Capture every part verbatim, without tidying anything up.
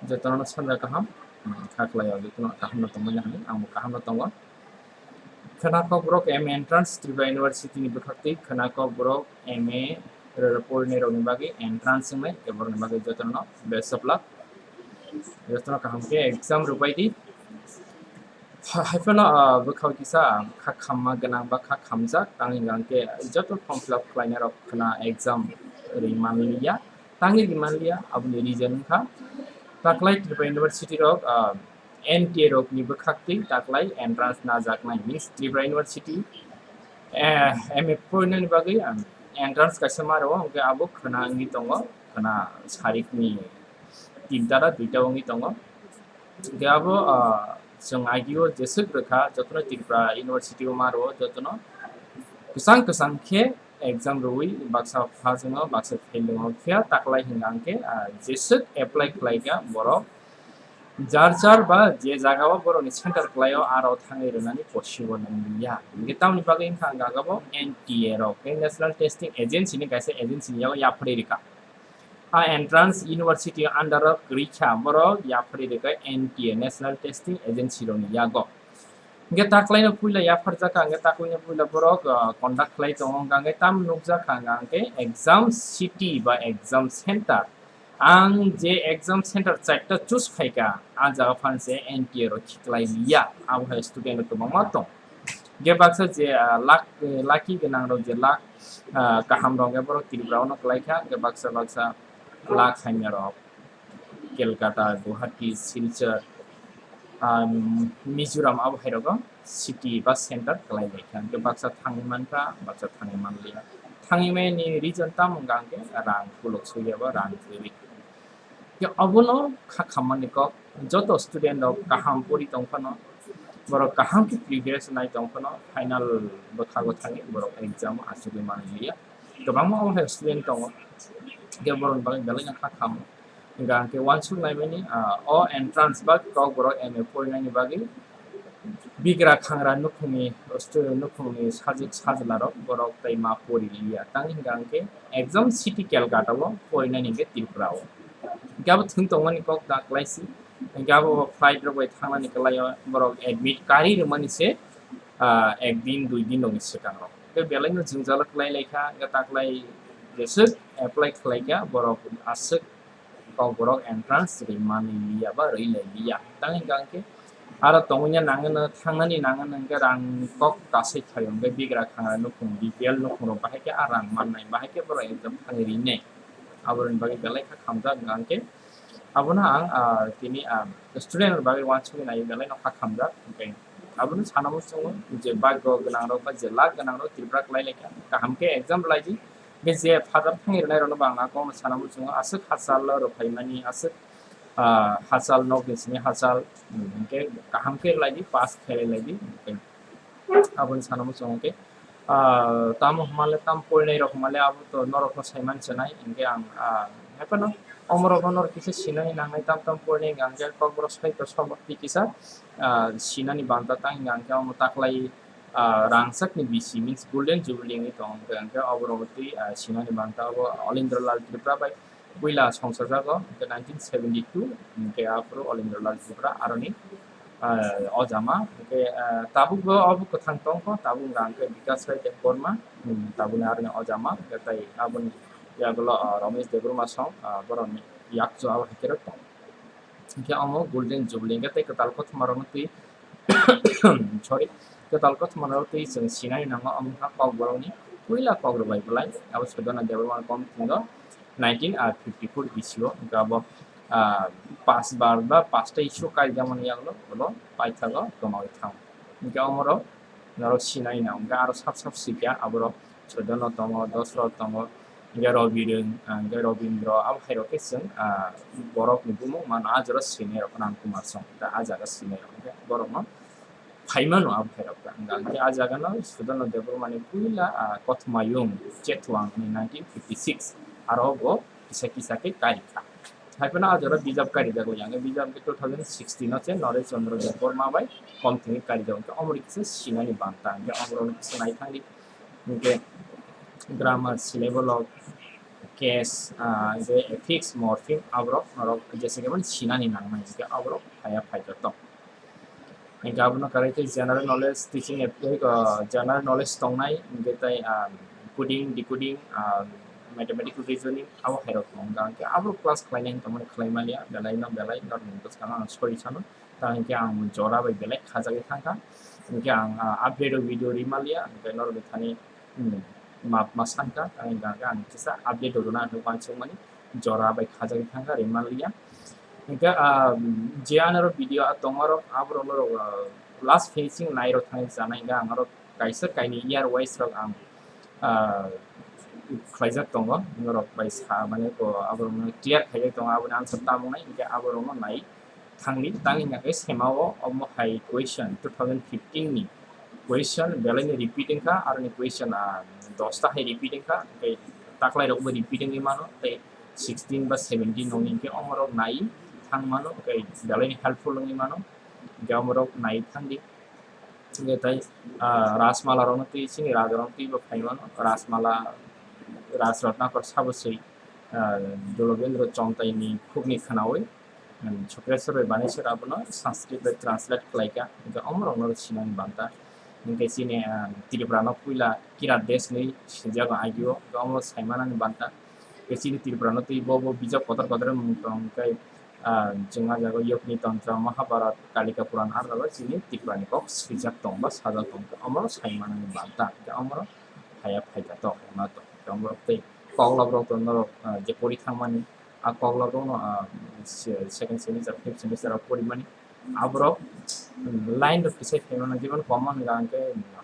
Jotono sanja kaham, hmm, kha khlai o, jotono kaham no tongmani hinwi, ang bo kaham no tongo. Khwna kok borok M A entrance Tripura University ni bwkhak twi, khwna kok borok M A porinai rokni bagwi entrance wngnai, tei borokni bagwi jotono best of luck. Jotono kaham khe exam rwbai di. Ha-, haiphano, ah, bwkhao kisa kha khamma gwnang ba kha khamjak, tang hwnka hwnkhe joto form fill up khlainai rok khwna exam rwi manliya, tangwi rwi manliya, aboni reason wngkha taklai Tripura University rok, ah, N T A rokni bwkhak twi taklai entrance najaknai, means Tripura University, eh, M A porinani bagwi, ah, entrance kaisa ma rwo, hwnkhe abo khwna wngwi tongo, khwna sarikni tinta da duita wngwi tongo. Hwnkhe abo, ah, chwng agio jeswk rwkha, jotono Tripura University o ma rwo, jotono kwchang kwchang khe exam rwui baksa pass wngo, baksa fail wngo, phiya taklai hwnka hwnkhe, ah, jeswk apply khlaikha borok jar jar ba je jaga o borokni center kwlaio aro thangwi rwnani possible wngya. Hwnkhe tamoni bagwi wngkha ang agabo N T A rok, tei National Testing Agency ni kaisa agency ni yago yapharwi rwkha. A entrance university under o kwrwi kha, borok yapharwi rwkha N T A, National Testing Agency rokni yago. Hwnkhe taklaino puila yapharjak kha, hwnkhe taklaino puila borok, ah, conduct khlai tongo, hwnkha hwnkhe tam nukjak kha, hwnkha hwnkhe exam city ba exam center. Ang je exam center charta choose khaikha, a jaga phan se N T A rok khiklai liya, abo hai student rok kwbangma tong. Hwnkhe baksa je, ah, lak-, lucky gwnang rok je luck, ah, kaham rok hwnkhe borok Tripura o no kwlai kha, hwnkhe baksa baksa luck hamya rok Kolkata, Guwahati, Silchar, um, Mizoram abo hai rogo city ba center kwlai lai kha. Hwnkhe baksa thangwi mankha, baksa thangwi manliya. Thangwi mani reason tamo hwnkha hwnkhe rang khuluk swiya ba rang kwrwi. Hwnkhe obono kha khammani kok joto student rok kaham pori tong phano, borok kaham khe preparation nai tong phano, final bwkhago thangwi borok exam o achugwi manliya. Kwbangma omo hai student tongo, hwnkhe borokni bagwi belai no kha khamo. Hwnkha hwnkhe uansuk naimani, ah, o entrance ba kok borok M A porinani bagwi bigra khangra nukhungni, nukhungni sajwk sajla rok borok tei ma pori liya. Tang hwnkha hwnkhe exam city Kolkata o porinani hwnkhe Tripura o. Hwnkhe abo thwng tongmani kok da kwlaisi. Hwnkhe abo flight rok bai thangnani kwlaio borok admit karwi rwmani se, ah, ek din, dui din rokni swkang rok. Hwnkhe belai no jwngjal kwlai lai kha, hwnkhe taklai jeswk apply khlai kha borok aswk kok borok entrance rwi manwi liya ba rwi lai liya. Tang hwnkha hwnkhe aro tongwi ya nangwno, thangnani nangwno hwnkhe rang kok kasai phaio, hwnkhe bigra khangra nukhung, B P L nukhung rok bahai khe a rang mannai, bahai khe borok exam thangwi rinai. Aboroni bagwi belai kha khamjak hwnkha hwnkhe abono ang, ah, tini, ah, student rok bagwi uansugwi nai belai no kha khamjak, hwnkhe abono sana muchungo je bagyo gwnang rok ba je luck gwnang rok Tripura kwlai lai kha, kaham khe exam lai di. Hwnkhe je phatar thangwi rwnai rokno bo ang a kokno sana muchungo, aswk hachal o rwphaimani, aswk, ah, hachal, nokni simi hachal, hmm, hwnkhe kaham khe lai di, pass khe lai di, hwnkhe aboni sana muchungo khe, ah, tamo hwnmale, tam porinai rok hwnmale abo to norokno saiman chwnai, hwnkhe ang, ah, haiphano omorokno norok kisa sinani nangnai, tam tam porinai hwnkhe ang khe kokborok sai to sobok twi kisa, ah, sinani banta tang hwnkhe ang khe omo taklai, ah, rangchakni bisi, means Golden Jubilee wngwi tongo, hwnkhe ang khe oborok twi, ah, sinani banta obo Olendra Lal Tripura bai puila songchajago, hwnkhe nineteen seventy two, hwnkhe aphuru Olendra Lal Tripura aroni, ah, ojama, hwnkhe, ah, tabukbo obo kwthang tongkho, tabuk hwnkha hwnkhe Bikash Rai Debbarma, hmm, tabukni aroni ojama, hwnkhe tei aboni yagulo, ah, Ramesh Debbarma song, ah, borokni yakchu abo hai khe rok tongo. Hwnkhe omo Golden Jubilee hwnkhe tei kwtal kothoma rokno twi, sorry, kwtal kothoma rok twi chwng sinani nango, omo wngkha kokborokni puila kok rwbai bwlai, abo Sudana Debbarma kom thingo nineteen fifty four bisi o, hwnkhe abo, ah, pas bar ba pas ta issue kaijakmani yagulo ulo paithago kwmawi thango. Hwnkhe omorok norok sinai na, hwnkhe aro sab sab sikya aborok Sojono tongo, Dosrot tongo, hwnkhe Robirung, ah, hwnkhe Robindro, abo hai rok khe chwng, ah, borokni bumung mano, ah, jora sinai rok Ram Kumar song, ta ah jaga sinai rok, hwnkhe borokno phaimano abo hai rok ta. Hwnkhe ah jaga no Sojono Debbarmani puila, ah, kothoma yung Chetwang ni nineteen fifty six, aro bo kisa kisa khe kari kha. Haiphano ah jora bijap karijago, yang bijap khe two thousand sixteen o se Naresh Chandra Debbarma bai kom thwngwi karijago, hwnkhe omori kisa sinani banta, hwnkhe omorokno kisa naithangdi, hwnkhe grammar, syllable rok, case, ah, je ethics, morpheme, aborok norok jesa khe sinani nangnai, hingke aborok phaya phaikha to. Hingke abono karwi khe general knowledge teaching, ah, general knowledge tongnai, hingke tai, ah, coding, decoding, ah, mathematical reasoning, abo hairok tongo. Hingke aborok class khlainai hinwi tongmani khlai maliya, belai no belai norokni bwskango ang sori sano. Ta hingke ang jora bai belai khajagwi thangkha. Hingke ang, ah, update o video ri maliya, hingke norokni thani, hmm, map ma sankha, ang hingke ang kisa update o rwna hinwi uansukmani jora bai khajagwi thangkha, ri maliya. Hingke, ah, je anoro video a tongmarok, aborok norok, ah, last finishing nairok thangwi chanai hingke ang oro kaisa kaini year wise rok ang, ah, khlaijak tongo, norok bai sa, mane, ko, aborokno clear khaijak tongo, aboni answer tamung nai, hingke aborokno nai thangni, tang hingka khe semao omo hai question two thousand fifteen ni question belai ni repeat wngkha, aroni question, ah, dosta hai repeat wngkha, hingke taklai rokbo repeat wngwi mano, tei sixteen ba seventeen rokni hingke omorok nai thang mano, hingke belai ni helpful wngwi mano, hingke omorok nai thangdi. Hingke tai, ah, Rajmala rokno twi chini raja rokno twi bo phai mano. Rajmala, Raj Ratnakor sabo swi, ah, Dolabendra Chontai ni khuk ni khwnawi, um, Sukreswar bai Baneswar abono Sanskrit bai translate khlai kha. Hingke omo rokno sinani banta. Hingke chini, ah, Tripura no puila Kirat Desh ni sinjago agio. Hingke omo sai manani banta. Hingke chini Tripura no twi bo, bo bijap kotor kotor mung tong khe, ah, chwng ah jaga Yogni Tantra, Mahabharat, Kalika Puran, aro jaga chini Tripura ni kok swijak tong ba sajak tong khe, omo rok sai manani banta, hingke omo rok phaya phaikha to, ma to, hingke omo rok tei koklop rok to norok, ah, je pori thangmani, a koklop rok no, ah, se-, second semester, fifth semester rok pori mani, aborok, um, line rok kisai phaimano, jemon common hingka hingke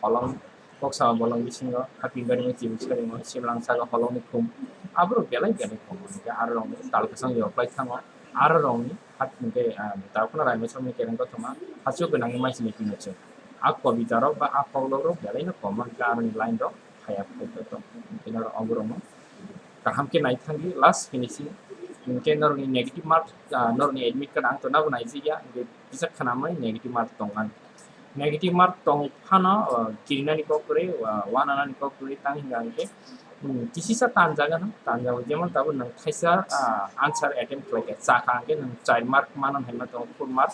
holong, kok sabo bolong bisingo, haping gari no chibu saringo, simlang saka holong ni khum, aborok belai belai common hingke aro rok tal kwchang yoklai thango, aro rok ni hat hingke, ah, tal khuna raima songni kereng kothoma, hachu gwnang ni maisini pino chwng. A kobita rok ba a koklop rok belai no common hingke aro ni line rok phaya phai to, hingke aro oborok no kaham khe nai thangdi last finishing. Hingke norokni negative mark, ah, norokni admit card ang to nabo naijikya, hingke kisa khanamai negative mark tong ani. Negative mark tong phano, ah, kirinani kok kwrwi, ah, wananani kok kwrwi tang hingka hingke, hmm, kisisa tanjak ano, tanjak jemon tabuk nwng thaisa, ah, answer attempt khlai kha, chakha hingke nwng char mark mano hinma tongo, full mark.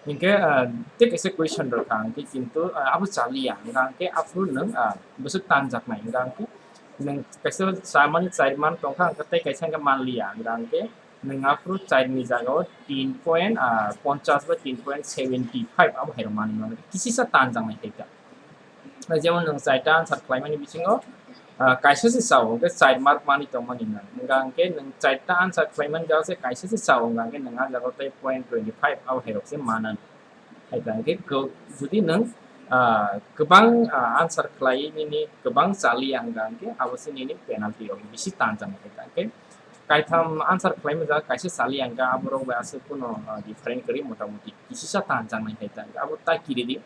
Hingke, ah, tei kaisa question rwkha hingke kintu, ah, abo chaliya hingka hingke aphuru nwng, ah, bwswk tanjaknai hingka hingke nwng kaisa chamani char man tongkha hingke tei kaisa hingke manliya hingka hingke nwng aphuru char ni jaga o tin point, ah, ponchas ba tin point seventy five abo hai rok manwi mano kisisa tanjaknai hai kha. Jemon nwng chaita answer khlaimani bisingo, ah, kaisa se chao, hwnkhe char mark manwi tongmani nwng. Hwnkha hwnkhe nwng chaita answer khlaimani jaga se kaisa se chao, hwnkha hwnkhe nwng ah jaga tei point twenty five abo hai rok se manani. Hai ta hwnkhe ko-, jodi nwng, ah, kwbang, ah, answer khlai nini kwbang chaliya hwnkha hwnkhe abo se nini penalty rok bisi tanjaknai hai ta hwnkhe. Kaitham answer khlaima jaga kaisa chaliya hwnkha aborok bai aswk phano, ah, different kwrwi motamoti kisisa tanjaknai hai ta hwnkhe abo ta kiridi.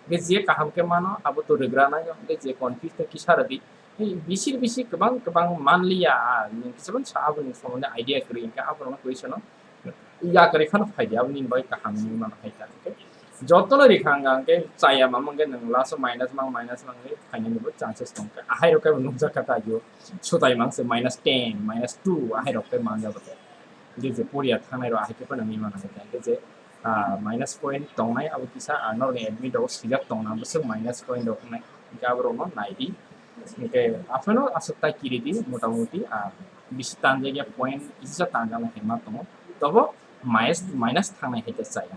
Hwnkhe je kaham khe mano, abo to rwgranai, hwnkhe je confuse khe kisa rwdi. Hei, bisi bisi kwbang kwbang manliya, ah, nwng kisabani sa aboni somondo idea kwrwi, hwnkhe aborokno question o yakarwi phano phaidi, aboni bagwi kaham wngwi mano hai ta. Hwnkhe jotono rikha wngkha, hwnkhe chaya mama hwnkhe nwng last o minus mang, minus mang wngwi phainani bo chances tongkha. Ahai rok khe bo nukjakha ta agio, sutai mang se minus ten, minus two, ahai rok khe manjak bo. Hwnkhe je poriya thangnai rok ahai khe phano wngwi mano hai ta. Hwnkhe je ah, minus point tongnai, abo kisa, ah, norokni admit rok swijak tongna, bwswk minus point rok wngnai, hwnkhe aborokno naidi. Hwnkhe aphano aswk ta kiridi, motamoti, ah, bisi tanjakya point kisa tanjaknai hai ma tongo, tobo minus, minus thangnai hai ta chaya.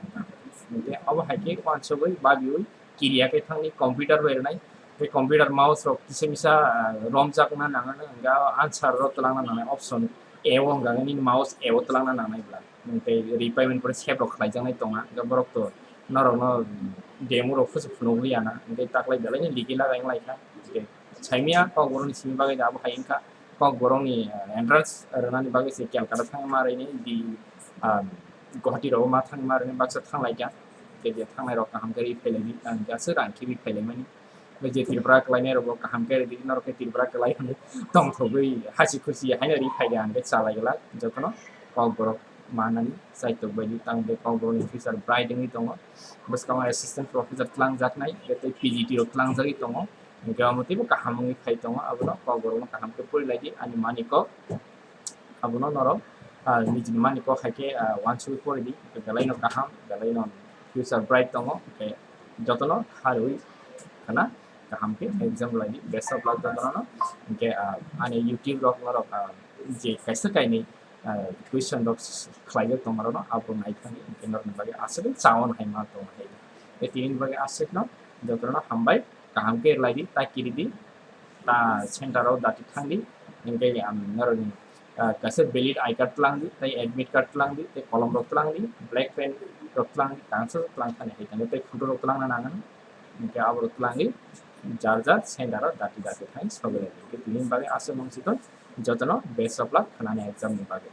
Hwnkhe abo hai khe uansugwi babiui kiriya khe thangni computer bai rwnai, tei computer mouse rok kisa misa, ah, romjakna nangano, hwnkhe answer rok twlangna nangnai option A o hwnkha khe nini mouse A o twlangna nangnai bwla. Tei repayment pore save rok khlaijaknai tonga, hwnkhe borok to norokno demo rok phano phunukliya na, hwnkhe taklai belai no ligi lagai wnglaikha. Hwnkhe saimanya kokborokni simi bagwi abo hai wngkha, kokborokni, ah, entrance rwnani bagwi se Calcutta thangma rwini di, ah, Guwahati rogo ma thangma rwini baksa thanglaikha. Hwnkhe je thangnai rok kaham khe ri phailaidi, ang aswk rang khibi phailaimani. Bai je Tripura kwlainai rokbo kaham khe rwdi, norok khe Tripura kwlai hwnwi tongthogwi hasi khusi haino ri phai kha, hwnkhe chalai glak jotono kokborok manani chaitok bai di, tamo khe kokborokni future bright wngwi tongo. Bwskango assistant professor twlangjaknai, tei P G T rok twlangjagwi tongo. Hingke omo teibo kaham wngwi phai tongo, abono kokborokno kaham khe pori lai di, ani mani kok. Abono norok, ah, nijini mani kok hai khe, ah, uansugwi pori di, hingke belai no kaham, belai no future bright tongo, hingke jotono kharwi khna kaham khe exam lai di, best of luck jotono no. Hingke, ah, ani YouTube rok norok, ah, je kaisa kainwi, ah, question rok khlaijak tongmarokno abo nai thangdi, hingke norokni bagwi aswk chaon hai ma tongo hai. Tei tini bagwi aswkno jotono hambai, kaham khe lai di, ta kiri di, ta center o dati thang di, hingke ang norokni, ah, kaisa valid I card tlang di, tei admit card tlang di, tei kolom rok tlang di, black pen rok tlang di, council rok tlang thani hai tongo, tei photo rok tlang na nangan, hingke abo rok tlang di, jar jar center o dati dati thang sobai lai di. Hingke tini bagwi aswk mangsi tong, jotono best of luck khnani exam ni bagwi.